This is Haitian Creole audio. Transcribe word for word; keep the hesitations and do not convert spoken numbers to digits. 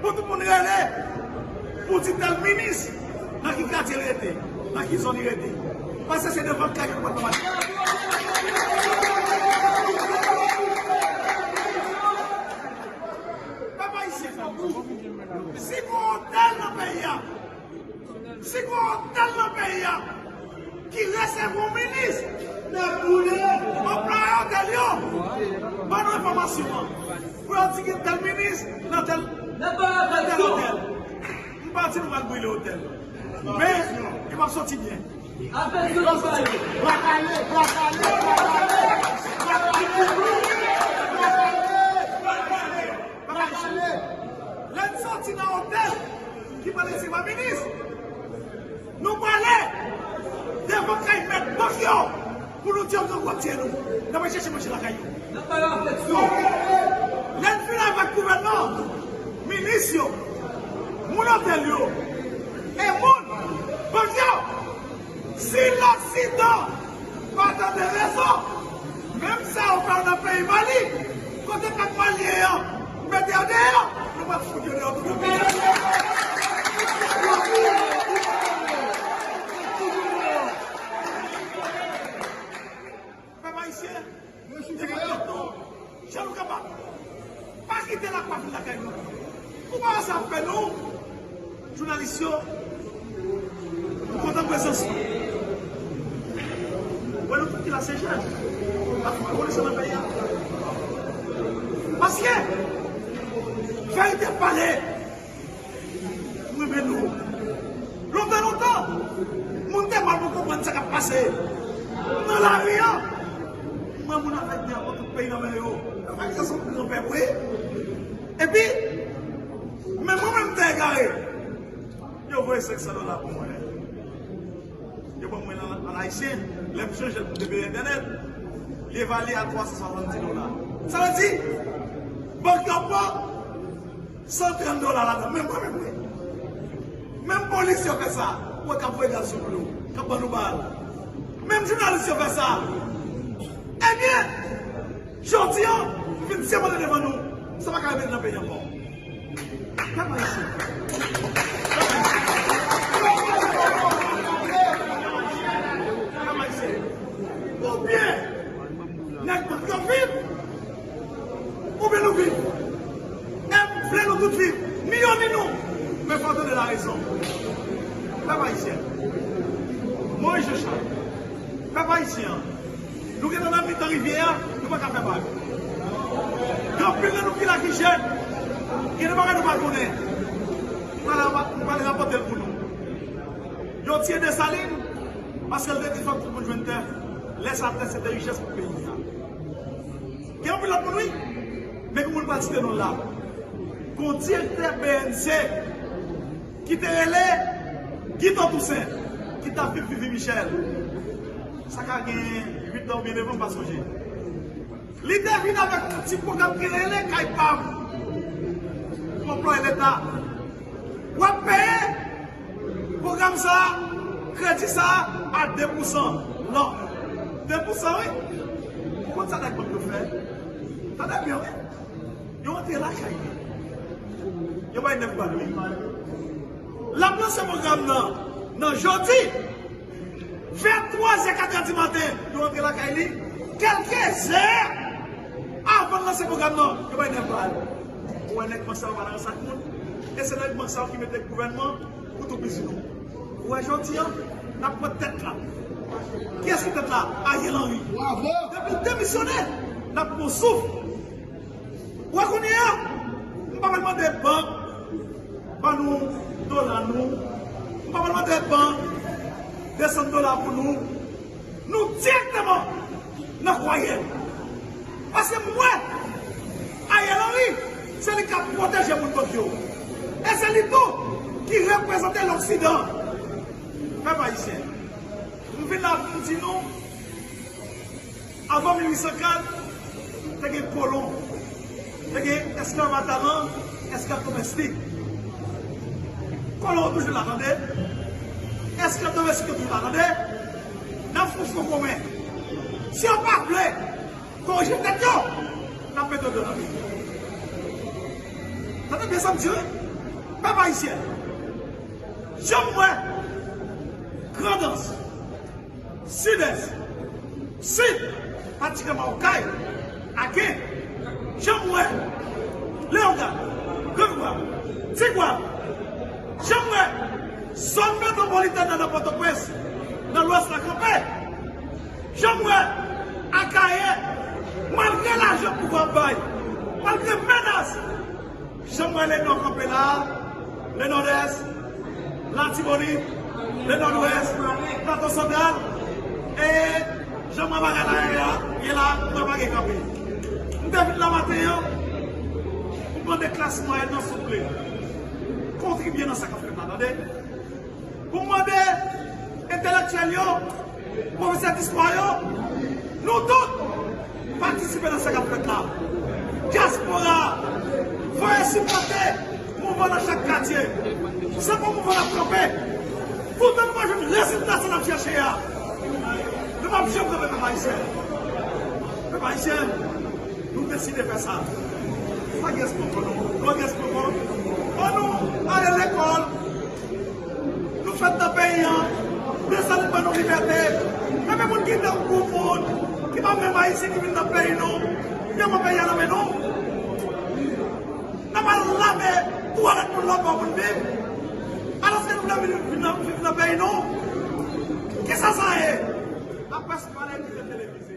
Pou tout moun rele, pou di tèl minis, nan ki katye li rete, nan ki zòn li rete. Paske se devan kay yo nou pral fè match. Pèp ayisyen, si gon otèl nan peyi a, si gon otèl nan peyi a ki resevwa yon minis, n ap boule anplwaye otèl yo. Ban nou enfòmasyon an. Pou yo di gen tèl minis nan tèl, nan tèl otèl. M pa di nou pral boule otèl. Men, li p ap soti byen. Li p ap soti byen. Bwa Kale, Bwa Kale, Bwa Kale, Bwa Kale. Lè n soti nan otèl ki pral resevwa minis, nou prale devan kay mèt bank yo pou nou di yo pran gwòtye nou. N ap al chèche manje lakay yo. Lè n fin avèk gouvènman, minis yo, moun otèl yo, e moun bank yo, si loksidan pa tande rezon, menm sa yo fè nan peyi Mali, kote pèp malyen an mete yo deyò, nou pral fout yo deyò tout nan peyi a. Pèp ayisyen, jan nou kapab. Pa kite lakwa vin lakay nou. Konpare sa ap fè nou, jounalis yo, nou kontan prezans nou. Wè nou tout ki la se jèn. N ap fè revolisyon nan peyi a. Paske, verite pale, mwen renmen nou. Lontan, lontan, moun te mal pou konprann sa k ap pase nan lari a. Mwen, moun avèk byen, mwen tout peyi nan men yo. Avèk sa, se yon granpè vre. Epi, men mwen menm te egare. Yo voye senk san dola pou mwen. Yo ban mwen an, an ayisyen. Lè m chanje l pou te peye entènèt, li evalye a twa san swasanndis dola. Sa vle di, bank yo pran san trant dola ladan, menm mwen menm wi. Menm polis yo fè sa, ou wè k ap voye gaz sou nou, k ap ban nou bal. Menm jounalis yo fè sa. Ebyen, jodi a, vin sèmante devan nou, sa pa ka repete nan peyi ankò. Pèp ayisyen. Pèp ayisyen. Oubyen, nèg bank yo viv, oubyen nou viv. E m vle nou tout viv, ni yo ni nou. Men fò tande larezon. Pèp ayisyen. Moyiz Jean Charles. Pèp ayisyen an. Nou gentan nan mitan rivyè a, nou pa ka fè bak. Gen anpil nan nou ki la ki jèn. Gen de bagay nou pa konnen. M pral, m pral rapòte l pou nou. Yo tiye Desalin paske l te di fòk tout moun jwenn tè. Lè sa tè se te richès pou peyi a. Gen anpil lòt moun wi, men pou moun pa site non l la. Gon direktè B N C ki te rele Guito Toussaint, ki t ap viv Vivi Michel. Sa ka gen uit an oubyen nèf an, m pa sonje. Li te vin avèk yon ti pwogram ki rele Kay Pa M pou anplwaye leta. W ap peye pwogram sa a, kredi sa a, a de pousan. Non. De pousan, wi. Ou konn sa nèg bank yo fè? Tande byen, wi. Yo antre lakay li. Yo bay nèf bal, wi. L ap lanse pwogram nan, nan jodi. Venntrwazè, katrè di maten, yo antre lakay li. Kèlke zè avan l lanse pwogram nan, yo bay nèf bal. Ou wè nèg manch sa yo pa nan ransak moun. E se nèg manch sa yo ki mete gouvènman pou toupizi nou. Ou wè jodi a, n ap pran tèt la. Kiyès ki tèt la? Ariel Henry. Bravo! Depi l demisyone, n ap pran souf. Ou wè kounye a, m pa pral mande bank ban nou dola nou. M pa pral mande bank desann dola pou nou. Nou dirèkteman nan kwaye l. Paske m wè Ariel Henry, se li k ap pwoteje moun bank yo. E se li tou ki reprezante loksidan. Pèp ayisyen, m vin la pou m di nou, avan mil uit san kat, te gen kolon, te gen esklav atalan, esklav domestik. Kolon yo toujou la, tande. Esklav domestik yo toujou la, tande. N ap fè yon fwon komen. Si yo pa vle korije tèt yo, n ap mete yo deyò nan peyi a. Tande byen sa m di, wi. Pèp ayisyen, jan m wè Grandans, Sidès, Sid, patikilyèman Okay, Aken, jan m wè Leyogàn, Grangwav, Tigwav, jan m wè zòn metwopolitèn nan, nan Pòtoprens, nan Lwès la kanpe, jan m wè Akayè, malgre lajan pouvwa ap bay, malgre menas, jan m wè Lenò kanpe la, Lenòdès, Latibonit, Lenòdwès, Plato Santral, e jan m wè bagay la ye a, ye la, m wè pa gen kanpe. M te vin la maten an, pou m mande klas mwayèn nan souple, kontribye nan sa k ap fèt la, tande. Pou m mande entèlektyèl yo, pwofesè distwa yo, nou tout patisipe nan sa k ap fèt la. Dyaspora, voye sipòte mouvman nan chak katye. Se pou mouvman n ap kanpe. Poutan nou pa jwenn rezilta sa n ap chèche a, nou p ap janm kanpe, pèp ayisyen. Pèp ayisyen, nou deside fè sa. Pa gen espo ankò non. Pa gen espo ankò. Ann nou ale lekòl. Nou fèt nan peyi an. Desann ban nou libète. Epi moun ki tankou moun ki pa menm Ayisyen ki vin nan peyi nou, yo pran peyi a nan men nou. N ap al lave twalèt moun lòtbò pou n viv. Alòske nou vle vin, vin nan, viv nan peyi nou. Kisa sa ye? Laprès pale, li te televize.